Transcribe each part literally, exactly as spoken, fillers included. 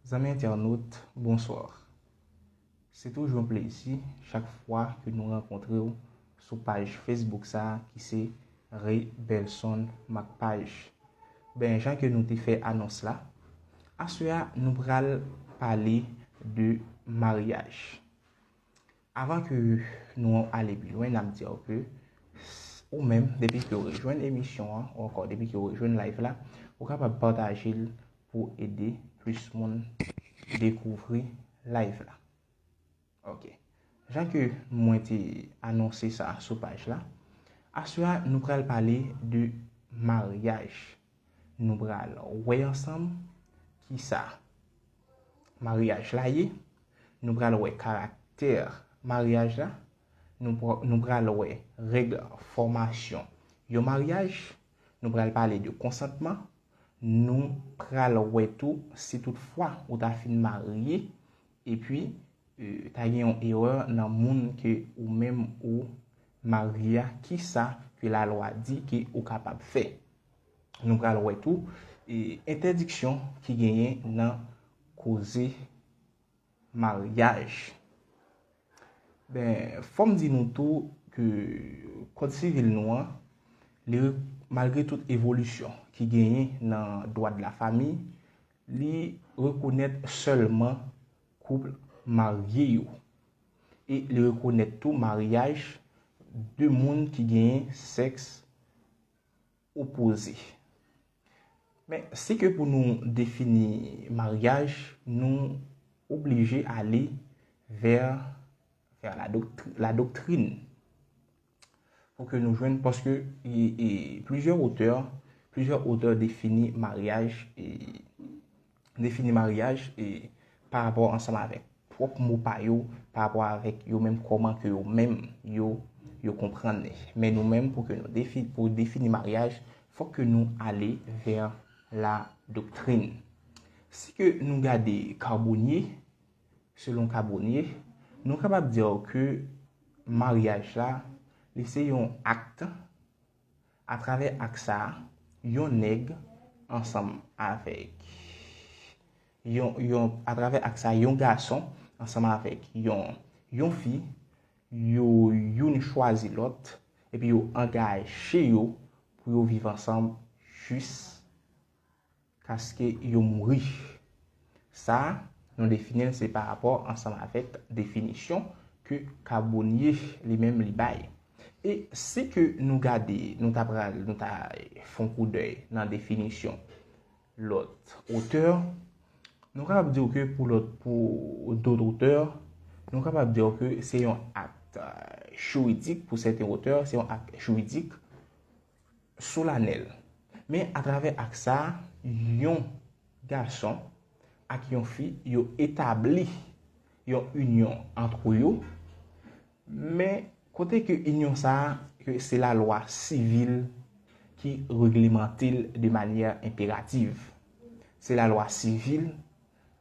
Zanmi entènot, bonswa. Se toujou yon plezi chak fwa ke nou rankontre w sou paj Facebook sa a ki se Ray Belson Marc Page. Ben, jan ke nou te fè anons la, aswè a nou pral pale de maryaj. Avan ke nou ale pi lwen, n ap di w ke s- ou menm, depi ke w rejwenn emisyon an, ou ankò depi ke w rejwenn live la, ou kapab pataje l pou ede plis moun dekouvri live la. Ok. Jan ke mwen te anonse sa sou paj la, aswè a nou pral pale de maryaj. Nou pral wè ansanm kisa maryaj la ye. Nou pral wè karaktè maryaj la. Nou, pr- nou pral wè règ fòmasyon yon maryaj. Nou pral pale de konsantman. Nou pral wè tou si toutfwa ou ta fin marye, epi e, ta gen yon erè nan moun ke ou menm ou marye a, kisa ke lalwa di ke ou kapab fè. Nou pral wè tou e, entèdiksyon ki genyen nan koze maryaj. Ben, fò m di nou tou ke kòd sivil nou an, li re- malgre tout evolisyon ki genyen nan dwa de la famiy, li rekonèt sèlman koup marye yo. E li rekonèt tou maryaj de moun ki genyen sèks opoze. Men, si ke pou nou defini maryaj, nou oblije ale vè, vè la, doktri, la doktrin. Pou ke nou jwenn, paske e, e, plizyè otè, plizyè otè defini maryaj e defini maryaj e pa rapò ansanm avèk pwòp mo pa yo, pa rapò avèk yo menm, kòman ke yo menm yo, yo konprann li. Men nou menm, pou ke nou defi, pou defini maryaj, fòk ke nou ale vè la doktrin. Si ke nou gade Carbonnier, selon Carbonnier, nou kapab di ke maryaj la, li se yon akt. Atravè akt sa, yon nèg ansanm avèk yon, yon, atravè akt sa, yon gason ansanm avèk yon, yon fi, yo youn chwazi lòt, epi yo angaje yo pou yo viv ansanm jis kaske yo mouri. Sa, nou defini l se pa rapò ansanm avèk definisyon ke Carbonnier li menm li bay. E si ke nou gade, nou ta pral, nou ta fè yon koudèy nan definisyon lòt otè, nou kapab di ke pou lòt, pou dòt otè, nou kapab di ke se yon akt jiridik, pou sèten otè, se yon akt jiridik solanèl. Men atravè akt sa, yon gason ak yon fi, yo etabli yon inyon ant yo, men kote ke inyon sa, ke se lalwa sivil ki reglemante l de manyè enperativ. Se lalwa sivil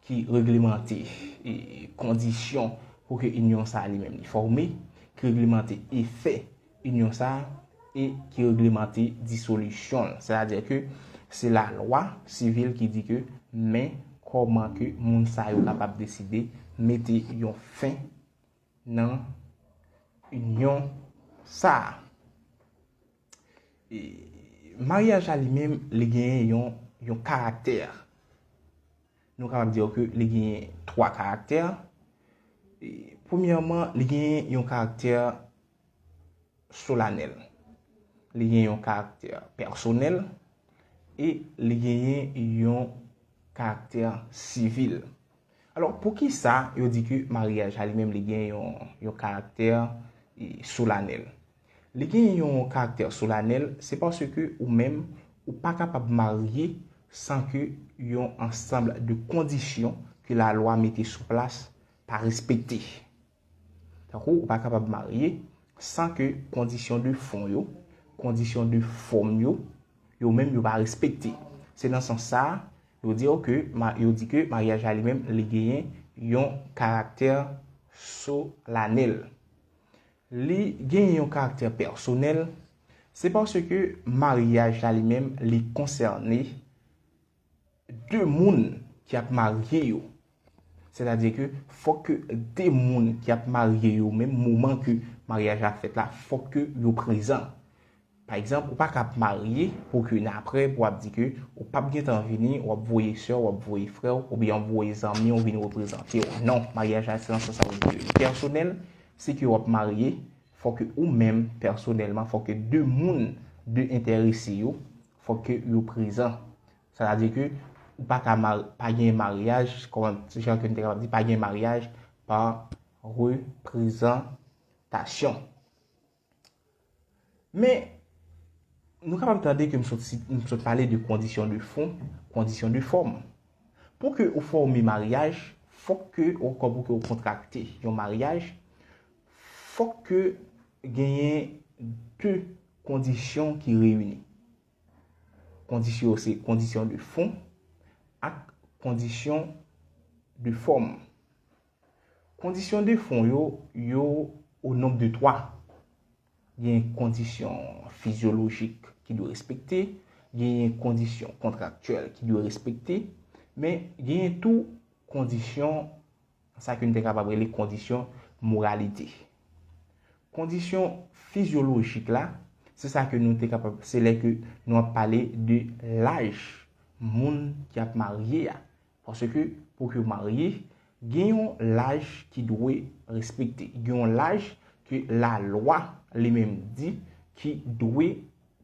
ki reglemante e, kondisyon pou ke inyon sa li menm li fòme, ki reglemante efè inyon sa e ki reglemante disolisyon l. Sètadi ke se lalwa sivil ki di ke men kòman ke moun sa yo kapab deside mete yon fen nan inyon sa. E, maryaj la li menm, li genyen yon, yon karaktè. Nou kapab di ke li genyen twa karaktè. E, premyèman, li genyen yon karaktè solanèl. Li genyen yon karaktè pèsonèl e li genyen yon karaktè sivil. Alò, poukisa yo di ke maryaj la li menm li gen yon, yon karaktè e, solanèl? Li gen yon karaktè solanèl, se paske ou menm, ou pa kapab marye san ke yon ansanm de kondisyon ke lalwa mete sou plas pa respekte. Tankou, ou pa kapab marye san ke kondisyon de fon yo, kondisyon de fòm yo, yo menm yo pa respekte. Se nan sans sa, yo di ke, yo di ke maryaj la li menm, li genyen yon karaktè solanèl. Li genyen yon karaktè pèsonèl, se paske maryaj la li menm, li konsène de moun ki ap marye yo. Sètadi ke fòk ke de moun ki ap marye yo menm moman ke maryaj la fèt la, fòk ke yo prezan. Pa egzanp, ou pa ka ap marye pou ke nan apre pou w ap di ke ou p ap gentan vini, w ap voye sè w, w ap voye frè w, oubyen w ap voye zanmi w vin reprezante w. Non, maryaj la se nan sans sa w di ke pèsonèl, si ke w ap marye, fòk ke ou menm pèsonèlman, fòk ke de moun, de enterese yo, fòk ke yo prezan. Sètadi ke ou pa ka mar, pa gen maryaj, kòman, jan ke n te kapab di, pa gen maryaj pa reprezantasyon. Men, nou kapab tande ke m sot, si- m sot pale de kondisyon de fon, kondisyon de fòm. Pou ke ou fòme maryaj, fòk ke, ankò pou ke ou kontrakte yon maryaj, fòk ke genyen de kondisyon ki reyini. Kondisyon yo se kondisyon de fon ak kondisyon de fòm. Kondisyon de fon yo, yo o nonb de twa. Gen kondisyon fizyolojik ki dwe respekte, gen kondisyon kontraktyèl ki dwe respekte, men gen tou kondisyon, sa ke n te kapab rele kondisyon moralite. Kondisyon fizyolojik la, se sa ke nou te kapab, se lè ke nou ap pale de laj moun ki ap marye a. Paske pou ke w marye, gen yon laj ki dwe respekte. Gen yon laj ke lalwa li menm di ki dwe,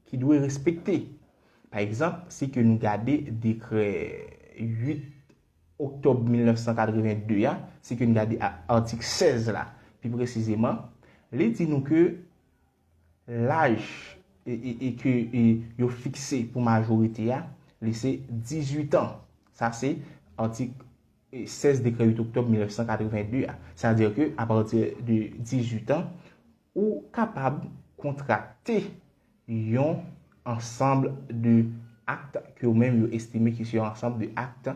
ki dwe respekte. Pa egzanp, si ke nou gade dekrè uit oktòb mil nèf san katreven de a, si ke nou gade a- atik sèz la, pi presizeman, li di nou ke laj e, e, e ke e, yo fikse pou majorite a, li se dizuit an. Sa se atik e, sèz dekrè uit oktòb mil nèf san katreven de a. Sètadi ke apati de dizuit an, ou kapab kontrakte yon ansanm de akt ke yo menm yo estime ki se yon ansanm de akt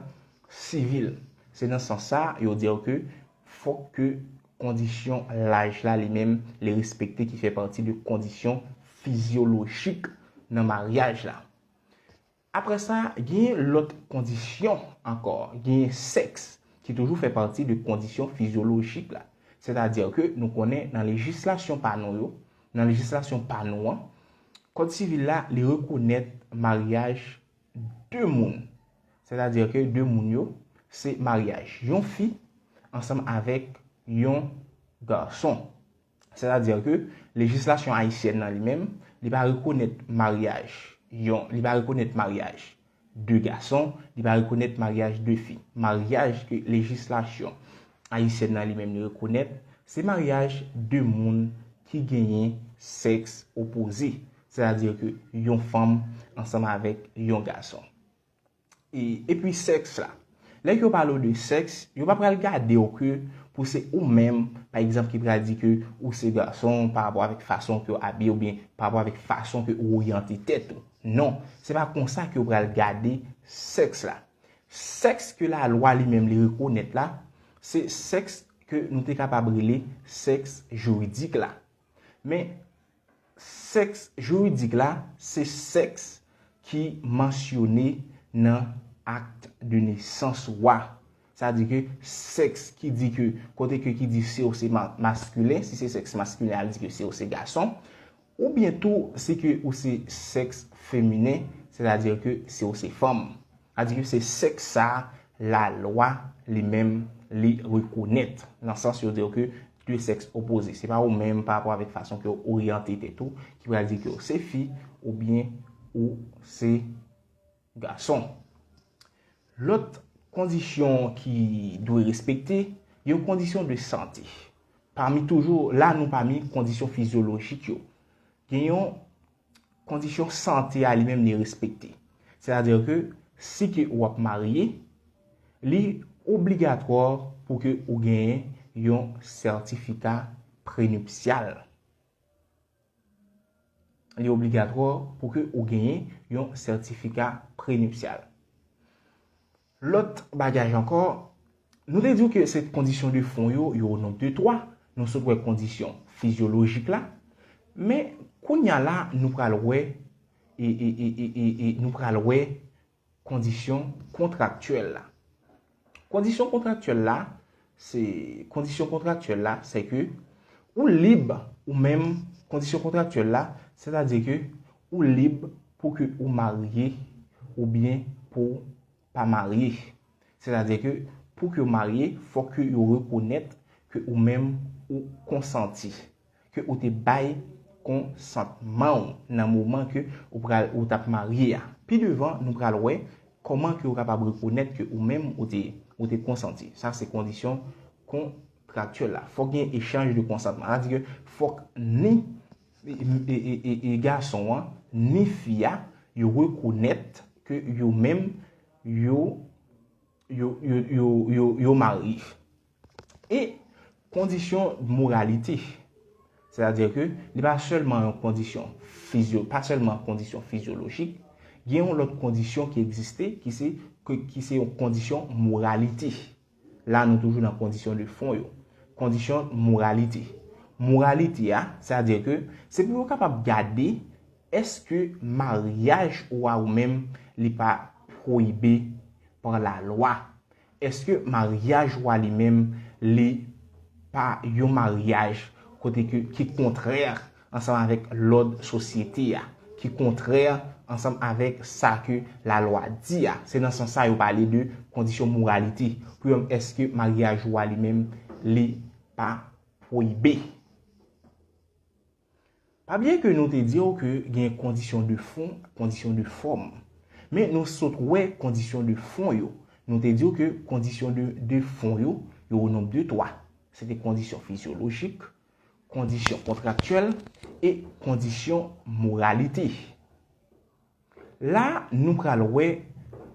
sivil. Se nan sans sa, yo di ke fòk ke kondisyon laj la li menm li respekte, ki fè pati de kondisyon fizyolojik nan maryaj la. Apre sa, gen lòt kondisyon ankò. Gen sèks ki toujou fè pati de kondisyon fizyolojik la. Sètadi ke nou konnen nan lejislasyon pa nou yo, nan lejislasyon pa nou an, Kòd sivil la, li rekonèt maryaj de moun. Sètadi ke de moun yo, se maryaj yon fi ansanm avèk yon gason. Sètadi ke lejislasyon ayisyèn nan li menm, li pa rekonèt maryaj yon, li pa rekonèt maryaj de gason, li pa rekonèt maryaj de fi. Maryaj ke lejislasyon ayisyèn nan li menm li rekonèt, se maryaj de moun ki genyen sèks opoze, sètadi ke yon fanm ansanm avèk yon gason. E, epi sèks la. Lè yo pale w de sèks, yo pa pral gade w ke pou se ou menm, pa egzanp, ki pral di ke ou se gason pa rapò avèk fason ke w abiye oubyen pa rapò avèk fason ke ou oryante tèt ou. Non, se pa konsa ke yo pral gade sèks la. Sèks ke lalwa li menm li rekonèt la, se sèks ke nou te kapab rele sèks jiridik la. Men sèks jiridik la, se sèks ki mansyone nan akt de nesans ou a. Sa di ke sèks ki di ke, kote ke ki di si w se ma- maskilen, si se sèks maskilen, al di ke si w se gason, oubyen tou si ke ou se sèks feminen, sètadi ke si w se fanm. Sa di ke se sèks sa a, lalwa li menm li rekonèt. Nan sans yo di ke de sèks opoze. Se pa ou menm pa rapò avèk fason ke w oryante tèt ou ki pral di ke w se fi oubyen ou se gason. Lòt kondisyon ki dwe respekte, yon kondisyon de sante. Pami toujou, la nou pami kondisyon fizyolojik yo. Gen yon kondisyon sante a li menm li respekte. Sètadi ke si ke w ap marye, li obligatwa pou ke ou genyen yon sètifika prenipsyal. Li obligatwa pou ke ou genyen yon sètifika prenipsyal. Lòt bagay ankò, nou te di w ke se kondisyon de fon yo, yo o nonb de twa. Nou sot wè kondisyon fizyolojik la. Men kounye a la, nou pral wè, e, e, e, e, e, e nou pral wè kondisyon kontraktyèl la. Kondisyon kontraktyèl la, se kondisyon kontraktyèl la, se ke ou lib ou menm, kondisyon kontraktyèl la, sètadi ke ou lib pou ke ou marye oubyen pou pa marye. Sètadi ke pou ke w marye, fòk ke yo rekonèt ke ou menm ou konsanti, ke ou te bay konsantman w nan moman ke ou pral ou t ap marye a. Pi devan, nou pral wè kòman ke ou kapab rekonèt ke ou menm ou te ou te konsanti. Sa se kondisyon kontraktyèl la. Fòk gen echanj de konsantman. Sa di ke fòk ni e, e, e, e, e gason an ni fi a yo rekonèt ke yo menm yo yo yo yo yo, yo marye. E kondisyon moralite, sètadi ke li pa sèlman yon kondisyon fizyo pa sèlman kondisyon fizyolojik, gen yon lòt kondisyon ki egziste ki se ki se yon kondisyon moralite. La nou toujou nan kondisyon de fon yo. Kondisyon moralite. Moralite a, sètadi ke se pou yo kapab gade èske maryaj ou a ou menm li pa pwoyibe pa lalwa. Èske maryaj ou a li menm li pa yon maryaj kote ke ki kontrè ansanm avèk lòd sosyete a, ki kontrè ansanm avèk sa ke lalwa di a. Se nan sans sa yo pale de kondisyon moralite. Pou yo, èske maryaj ou a li menm li pa pwoyibe? Pa bliye ke nou te di w ke gen kondisyon de fon, kondisyon de fòm. Men nou sot wè kondisyon de fon yo. Nou te di w ke kondisyon de, de fon yo, yo o nonb de twa. Se te kondisyon fizyolojik, kondisyon kontraktyèl e kondisyon moralite. La, nou pral wè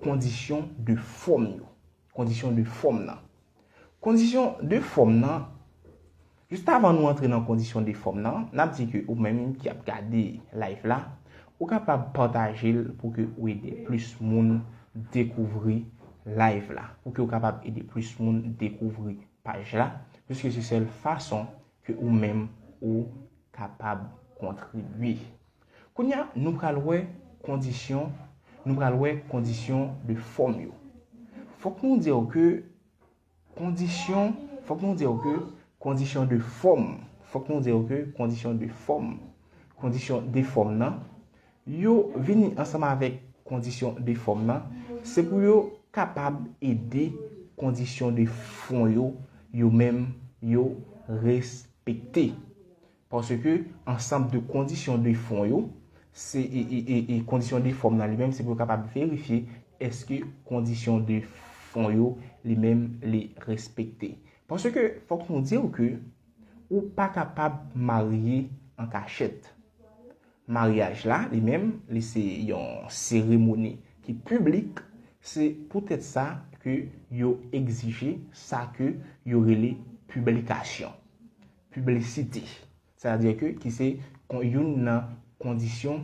kondisyon de fòm yo. Kondisyon de fòm nan. Kondisyon de fòm nan, jis avan nou antre nan kondisyon de fòm nan, n ap di ke ou menm ki ap gade live la, ou kapab pataje l pou ke ou ede plis moun dekouvri live la, pou ke ou kapab ede plis moun dekouvri paj la, piske se sèl fason ke ou menm ou kapab kontribye. Kounye a, nou pral wè kondisyon, nou pral wè kondisyon de fòm yo. Fòk nou di w ke kondisyon, fòk nou di w ke kondisyon de fòm, fòk nou di w ke kondisyon de fòm, kondisyon de fòm nan, yo vini ansanm avèk kondisyon de fòm nan, se pou yo kapab ede kondisyon de fon yo, yo menm, yo respekte. Paske ansanm de kondisyon de fon yo, se e, e, e, e kondisyon de fòm nan li menm, se pou yo kapab verifye èske kondisyon de fon yo li menm li respekte. Paske fòk nou di w ke ou pa kapab marye an kachèt. Maryaj la, li menm, li se yon seremoni ki piblik, se poutèt sa ke yo egzije sa ke yo rele piblikasyon, piblisite. Sètadi ke ki se kon- youn nan kondisyon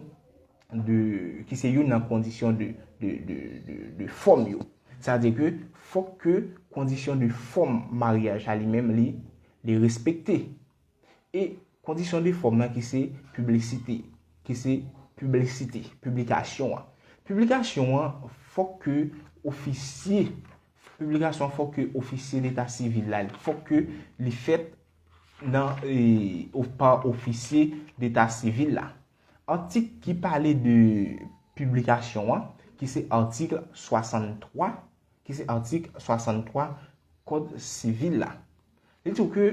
de, ki se youn nan kondisyon de, de, de, de, de fòm yo. Sètadi ke fòk ke kondisyon de fòm maryaj la li menm li, li respekte. E kondisyon de fòm nan ki se piblisite, ki se piblisite, piblikasyon an. Piblikasyon an, fòk ke ofisye, piblikasyon an fòk ke ofisye deta sivil la, fòk ke li fèt nan, e, o- pa ofisye deta sivil la. Atik ki pale de piblikasyon an, ki se atik swasanntwa, ki se atik swasanntwa Kòd sivil la. Li di w ke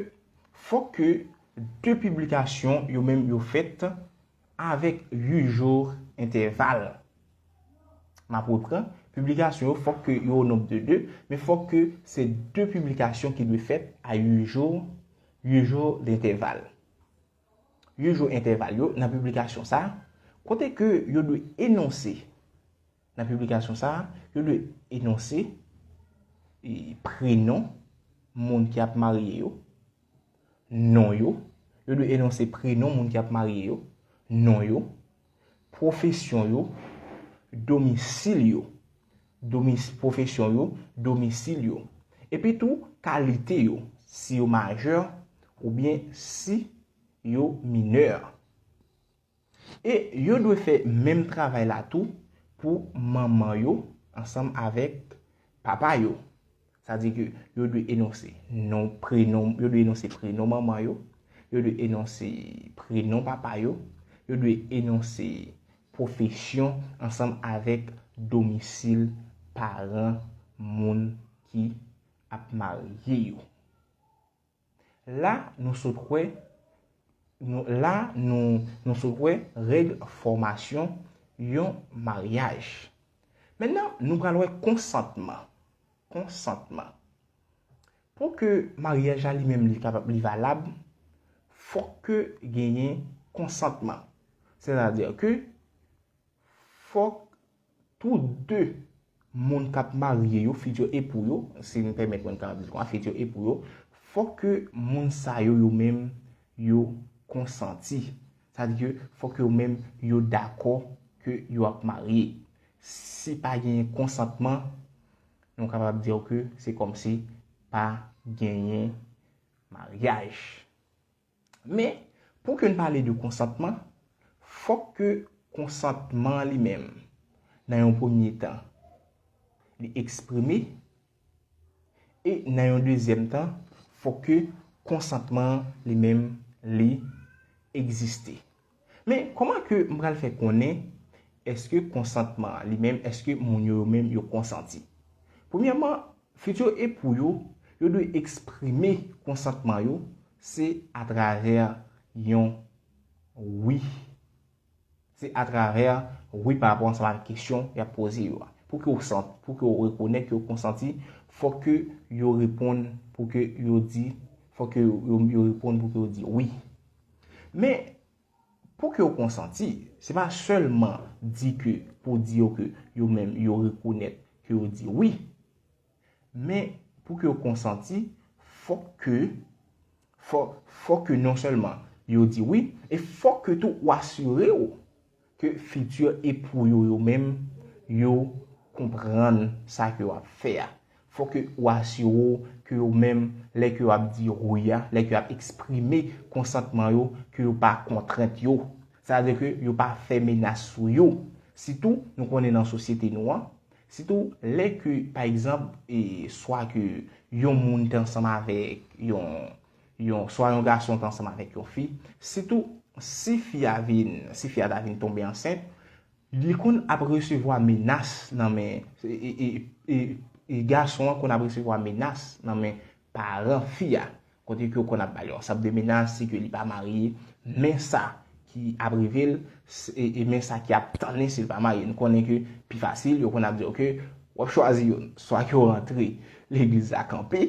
fòk ke de piblikasyon yo menm yo fèt avèk uit jou entèval. M ap repran, piblikasyon yo fòk ke yo o nonb de de, men fòk ke se de piblikasyon ki dwe fèt a uit jou, uit jou dentèval. Uit jou entèval yo nan piblikasyon sa a, kote ke yo dwe enonse, nan piblikasyon sa a, yo dwe enonse, e, prenon moun ki ap marye yo, non yo, yo dwe enonse prenon moun ki ap marye yo, non yo, pwofesyon yo, domisil yo, domis- pwofesyon yo, domisil yo, epi tou kalite yo, si yo majè oubyen si yo minè. E yo dwe fè menm travay la tou pou manman yo ansanm avèk papa yo. Sa di ke yo dwe enonse non, prenon, yo dwe enonse prenon manman yo, yo dwe enonse prenon papa yo, yo dwe enonse pwofesyon ansanm avèk domisil paran moun ki ap marye yo. La, nou sot wè, nou, la, nou, nou sot wè règ fòmasyon yon maryaj. Mentnan, nou pral wè konsantman. Konsantman. Pou ke maryaj la li menm li kapab, li valab, fòk ke genyen konsantman. Sètadi ke fòk tou de moun k ap marye yo, fiti epou yo, si n pèmèt mwen kapab di l konsa, fiti epou yo, fòk ke moun sa yo, yo menm, yo konsanti. Sa di ke fòk yo menm, yo dakò ke yo ap marye. Si pa genyen konsantman, nou kapab di ke se kòmsi pa genyen maryaj. Men, pou ke n pale de konsantman, fòk ke konsantman an li menm, nan yon premye tan, li eksprime, e nan yon dezyèm tan, fòk ke konsantman an li menm, li egziste. Men, kòman ke m pral fè konnen èske konsantman an li menm, èske moun yo, yo menm, yo konsanti? Premyèman, fiti epou yo, yo dwe eksprime konsantman yo, se atravè yon wi. Se atravè wi pa rapò ansanm avèk kesyon y ap poze yo a. Pou ke w sant, pou ke w rekonèt ke w konsanti, fòk ke yo reponn pou ke yo di, fòk ke yo, yo reponn pou ke yo di wi. Men, pou ke yo konsanti, se pa sèlman di ke, pou di yo ke yo menm, yo rekonèt ke yo di wi. Men, pou ke yo konsanti, fòk ke, fò, fòk ke non sèlman yo di wi, e fòk ke tou ou asire w ke fiti epou yo, yo menm, yo konprann sa ke w ap fè a. Fòk ke ou asire w ke yo menm, lè ke yo ap di wi a, lè ke yo ap eksprime konsantman yo, ke yo pa kontrent yo. Sa vle di ke yo pa fè menas sou yo. Sitou, nou konnen nan sosyete nou an, sitou lè ke, pa egzanp, e, swa ke yon moun te ansanm avèk yon, yon, swa yon gason te ansanm avèk yon fi, sitou si fi a vin, si fi a ta vin tonbe ansent, li konn ap resevwa menas nan men, e, e, e, e, e gason an konn ap resevwa menas nan men paran fi a. Kote ke yo konn ap ba li yon sab de menas, si ke li pa marye, men sa ki ap rive l, s-, e, e men sa ki ap tann li si l pa marye. Nou konnen ke pi fasil, yo konn ap di, oke, w ap chwazi youn, swa ke w rantre legliz la kanpe,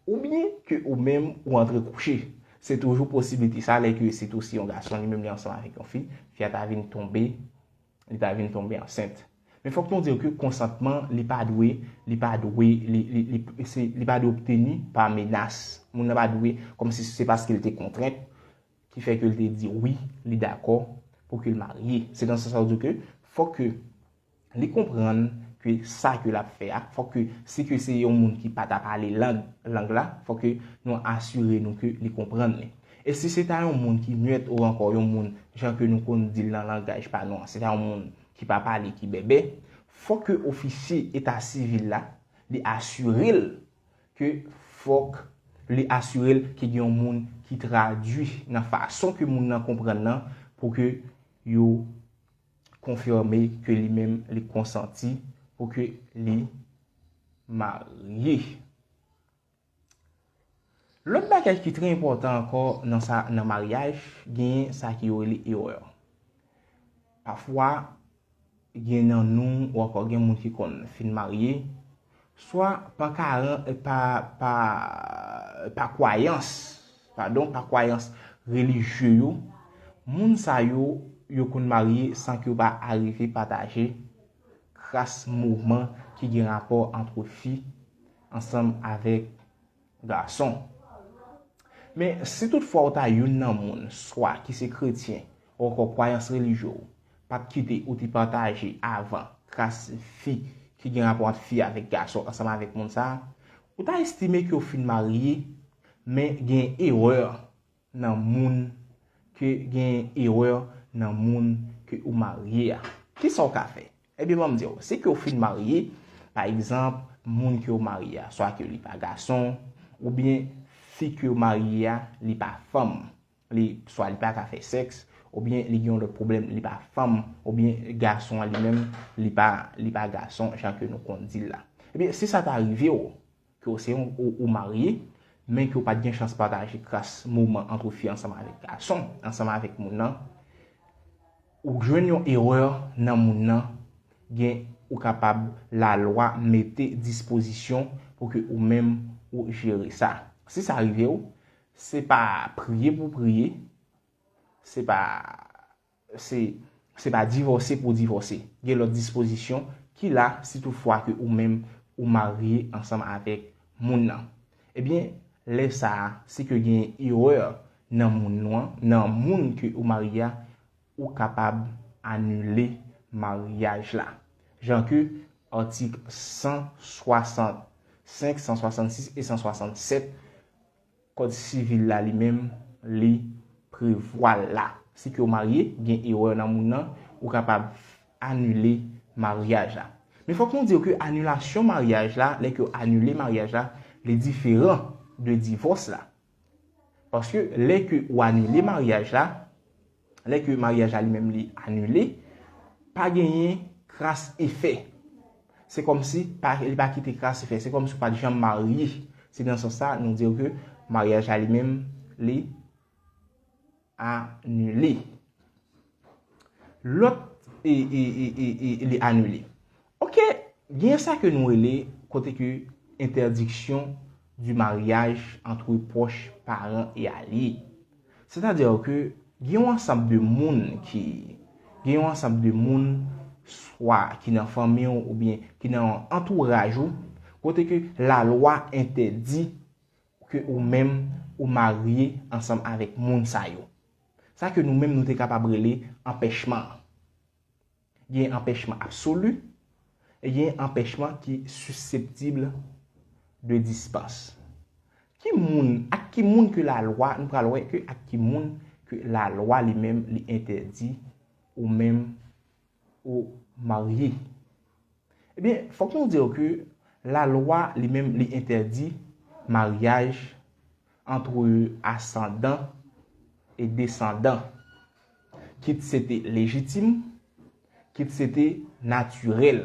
oubyen ke ou menm ou rantre kouche. Se toujou posiblite sa, lè ke sitou si yon gason li menm li ansanm avèk yon fi, fi a ta vin tonbe, li ta vin tonbe ansent. Men fòk nou di ke konsantman, li pa dwe, li pa dwe, li, li, li, se, li pa dwe obteni pa menas. Moun nan pa dwe, kòmsi se paske l te kontrent, ki fè ke l te di wi, li dakò pou ke l marye. Se nan sans sa yo di ke fòk ke li konprann ke sa ke l ap fè a, fòk ke, si ke se yon moun ki pa ta pale lang, lang la, fòk ke nou asire nou ke li konprann li. E si se ta yon moun ki myèt ou ankò yon moun, jan ke nou konn di l nan langaj pa nou an, se ta yon moun ki pa pale, ki bèbè, fòk ke ofisye eta sivil la, li asire l ke fòk li asire l ke gen yon moun ki tradui nan fason ke moun nan konprann nan pou ke yo konfime ke li menm li konsanti pou ke li marye. Lòt bagay ki trè enpòtan ankò nan sa, nan maryaj, gen sa ki yo rele erè. Pafwa, gen nan nou, ou ankò gen moun ki konn fin marye, swa pa karan-, pa, pa, pa kwayans, padon, pa kwayans relijye yo, moun sa yo, yo konn marye san ke yo pa arive pataje kras moman ki gen rapò ant fi ansanm avèk gason. Men, si toutfwa ou ta youn nan moun, swa ki se kretyen, ou ankò kwayans relijye w, pa t kite ou te pataje avan kras fi ki gen rapò ant fi avèk gason ansanm avèk moun sa a, ou ta estime ke w fin marye, men gen erè nan moun ke gen erè nan moun ke ou marye a. Kisa w ka fè? Ebyen, ban m di w, si ke w fin marye, pa egzanp, moun ke w marye a, swa ke li pa gason, oubyen fi ke w marye a, li pa fanm. Li, swa li pa ka fè sèks, oubyen li gen yon lòt pwoblèm, li pa fanm, oubyen gason an li menm, li pa, li pa gason, jan ke nou konn di l la. Ebyen, si sa ta rive w, ke w se yon, ou, ou marye, men ke w pa t gen chans pataje kras moman ant fi ansanm avèk gason, ansanm avèk moun nan, ou jwenn yon erè nan moun nan, gen, ou kapab, lalwa mete dispozisyon pou ke ou menm ou jere sa. Si sa rive w, se pa priye pou priye, se pa, se, se pa divòse pou divòse. Gen lòt dispozisyon ki la si toutfwa ke ou menm ou marye ansanm avèk moun nan. Ebyen, lè sa a, si ke gen erè nan moun nan, nan moun ke ou marye a, ou kapab anile maryaj la. Jan ke atik san swasannsenk, san swasannsis e san swasannsèt Kòd sivil la li menm, li prevwa l la. Si ke w marye, gen erè nan moun nan, ou kapab anile maryaj la. Men fòk nou di ke anilasyon maryaj la, lè ke w anile maryaj la, li diferan de divòs la. Paske lè ke w anile maryaj la, lè ke maryaj la li menm li anile, pa genyen kras efè. Se kòmsi pa, li pa kite kras efè. Se kòmsi w pa t janm marye. Se nan sans sa, nou di ke maryaj la li menm, li anile. Lòt, e, e, e, e, e, li anile. Oke, gen sa ke nou rele kote ke interdiction du mariage entre proches parents et alliés. Sètadi ke gen yon ansanm de moun ki, gen yon ansanm de moun, swa ki nan fanmi w oubyen ki nan antouraj ou, kote ke lalwa entèdi ke ou menm ou marye ansanm avèk moun sa yo. Sa ke nou menm nou te kapab rele anpèchman. Gen anpèchman absoli, e gen anpèchman ki siseptib de dispans. Ki moun, ak ki moun ke lalwa, nou pral wè ke ak ki moun ke lalwa li menm li entèdi ou menm ou marye. Ebyen, fòk nou di ke lalwa li menm li entèdi maryaj entre ascendant et descendant, kit se te lejitim, kit se te natirèl.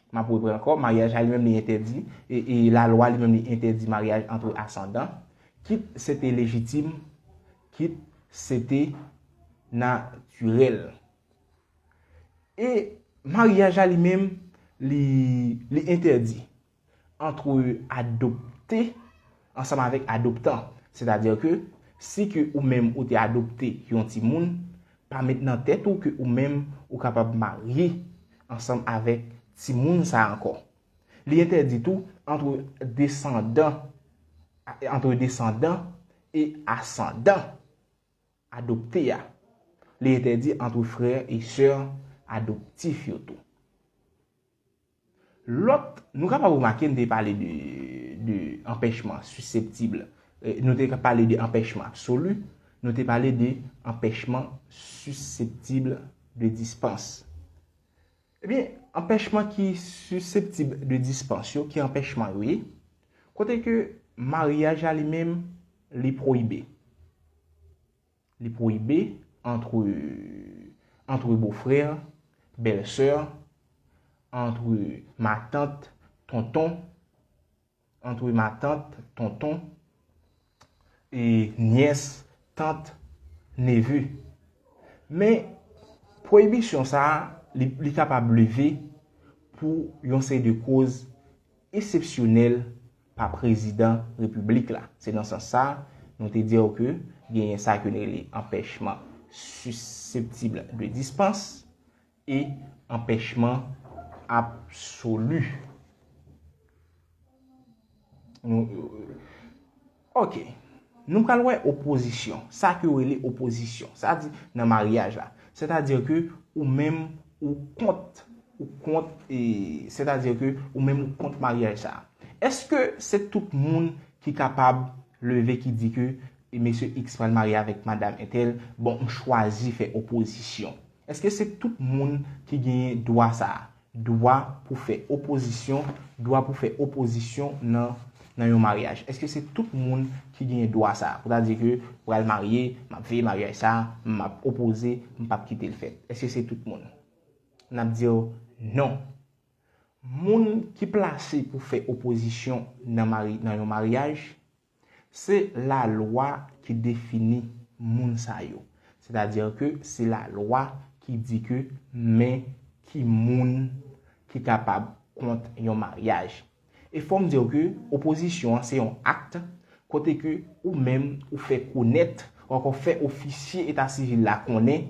M ap reprann ankò, maryaj la li menm li entèdi, e, e lalwa li menm li entèdi maryaj entre ascendant, kit se te lejitim, kit se te natirèl. E maryaj la li menm, li, li entèdi entre adopte ansanm avèk adoptan. Sètadi ke si ke ou menm ou te adopte yon timoun, pa met nan tèt ou ke ou menm ou kapab marye ansanm avèk timoun sa ankò. Li entèdi tou entre desandan, entre desandan e asandan adopte a. Li entèdi entre frè e sè adoptif yo tou. Lòt, nou kapab remake, nou te pale de, de anpèchman siseptib. Eh, nou te pale de anpèchman absoli, nou te pale de anpèchman siseptib de dispans. Ebyen, anpèchman ki siseptib de dispans yo, ki anpèchman yo ye? Kote ke maryaj la li menm, li pwoyibe. Li pwoyibe entre, entre bofrè, bèlsè, entre matant, tonton, entre matant, tonton, e nyès, tant, neve. Men, pwoyibisyon sa a, li, li kapab leve pou yon seri de koz eksepsyonèl pa prezidan repiblik la. Se nan sans sa, nou te di w ke genyen sa ke nou rele anpèchman siseptib de dispans e anpèchman absoli. Nou, ok. Nou pral wè opozisyon. Sa ke yo rele opozisyon. Sa di nan maryaj la. Sètadi ke ou menm ou kont, ou kont, e, sètadi ke ou menm ou kont maryaj sa. Èske se tout moun ki kapab leve ki di ke, e, mesye X pral marye avèk madam entèl, bon, m chwazi fè opozisyon? Èske se tout moun ki genyen dwa sa a? dwa pou fè opozisyon, dwa pou fè opozisyon nan, nan yon maryaj? Èske se tout moun ki genyen dwa sa a? Pou ta di ke ou pral marye, m ap veye maryaj sa a, m ap opoze, m p ap kite l fèt. Èske se tout moun? N ap di w non. Moun ki plase pou fè opozisyon nan mari-, nan yon maryaj, se lalwa ki defini moun sa yo. Sètadi ke se lalwa ki di ke men ki moun ki kapab kont yon maryaj. E fò m di w ke opozisyon an se yon akt kote ke ou menm ou fè konèt, ou ankò fè ofisye eta sivil la konnen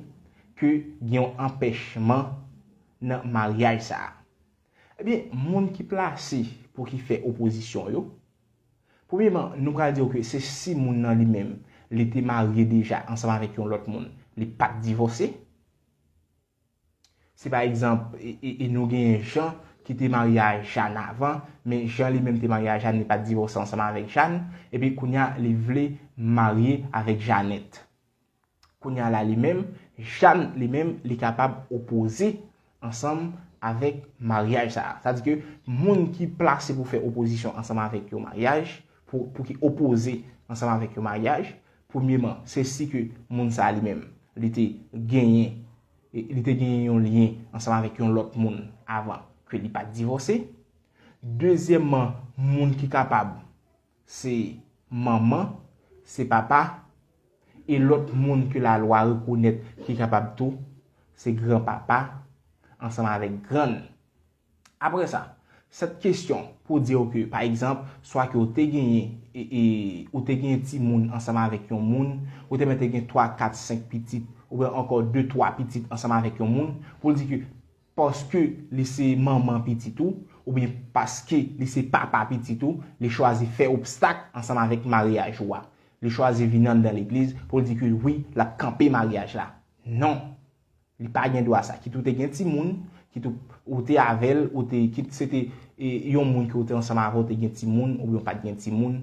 ke gen yon anpèchman nan maryaj sa a. Ebyen, moun ki plase pou ki fè opozisyon yo, premyèman, nou pral di w ke se si moun nan li menm, li te marye deja ansanm avèk yon lòt moun, li pa t divòse. Si pa egzanp, e, e, e nou genyen Jan ki te marye a Jàn avan, men Jan li menm te marye a Jàn, li pa t divòse ansanm avèk Jàn, epi kounye a li vle marye avèk Janèt. Kounye a la li menm, Jàn li menm, li kapab opoze ansanm avèk maryaj sa a. Sa di ke moun ki plase pou fè opozisyon ansanm avèk yon maryaj, pou, pou ki opoze ansanm avèk yon maryaj, premyèman, se si ke moun sa a li menm, li te genyen, e, li te genyen yon lyen ansanm avèk yon lòt moun avan ke li pa t divòse. Dezyèmman, moun ki kapab, se manman, se papa, e lòt moun ke lalwa rekonèt ki kapab tou, se granpapa ansanm avèk grann. Apre sa, sèt kesyon pou di w ke, pa egzanp, swa ke w te genyen, e, e, ou te genyen timoun ansanm avèk yon moun, ou te mèt te gen twa, kat, senk pitit, oubyen ankò de, twa pitit ansanm avèk yon moun, pou l di ke paske li se manman pitit ou, oubyen paske li se papa pitit ou, li chwazi fè obstak ansanm avèk maryaj ou a. Li chwazi vin anndan legliz pou l di ke wi, l ap kanpe maryaj la. Non. Li pa gen dwa sa. Kit ou te gen timoun, kit ou, ou te avè l, ou te, kit se te, e, yon moun ki ou te ansanm avè w te gen timoun, oubyen w pa t gen timoun,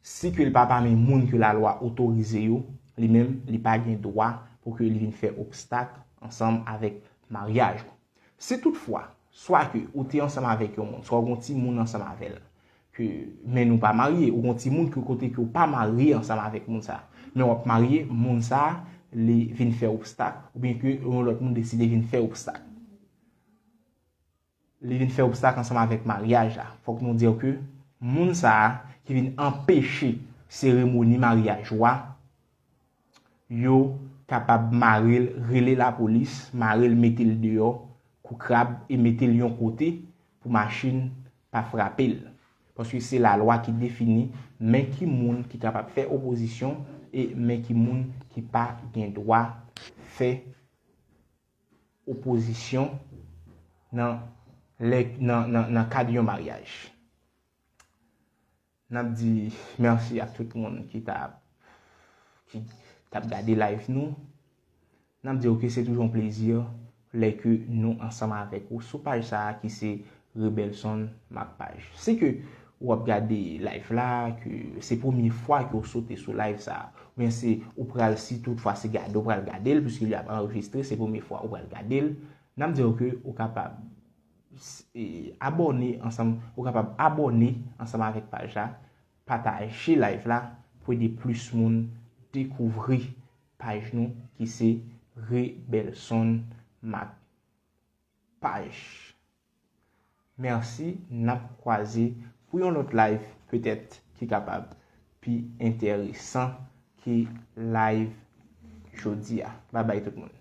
si ke l pa pami moun ke lalwa otorize yo, li menm, li pa gen dwa pou ke li vin fè obstak ansanm avèk maryaj ou. Si toutfwa, swa ke ou te ansanm avèk yon moun, swa w gen yon timoun ansanm avè l, ke, men nou pa marye, ou gen yon timoun ke kote ke w pa marye ansanm avèk moun sa a, men w ap marye, moun sa a, li vin fè obstak, oubyen ke yon lòt moun deside vin fè obstak. Li vin fè obstak ansanm avèk maryaj la. Fòk nou di ke moun sa a ki vin anpeche seremoni maryaj ou a, yo kapab mare l, rele lapolis, mare l, mete l deyò kou krab e mete l yon kote pou machin pa frape l. Paske se lalwa ki defini men ki moun ki kapab fè opozisyon e men ki moun ki pa gen dwa fè opozisyon nan, lè, nan, nan, nan kad yon maryaj. N ap di mèsi ak tout moun ki t ap, ki t ap gade live nou. N ap di w ke se toujou yon plezi lè ke nou ansanm avèk ou sou paj sa a ki se Rebelson Marc Page. Si ke w ap gade live la, ke se premye fwa ke w sote sou live sa a, oubyen se ou pral, si toutfwa se gade w pral gade l, piske li ap anrejistre, se premye fwa ou pral gade l, n ap di w ke ou kapab s-, e, abòne ansanm, ou kapab abòne ansanm avèk paj la, pataje live la pou ede plis moun dekouvri paj nou ki se Rebelson Marc Page. Mèsi, n ap kwaze pou yon lòt live petèt ki kapab pi enteresan ke live jodi a. Babay tout moun.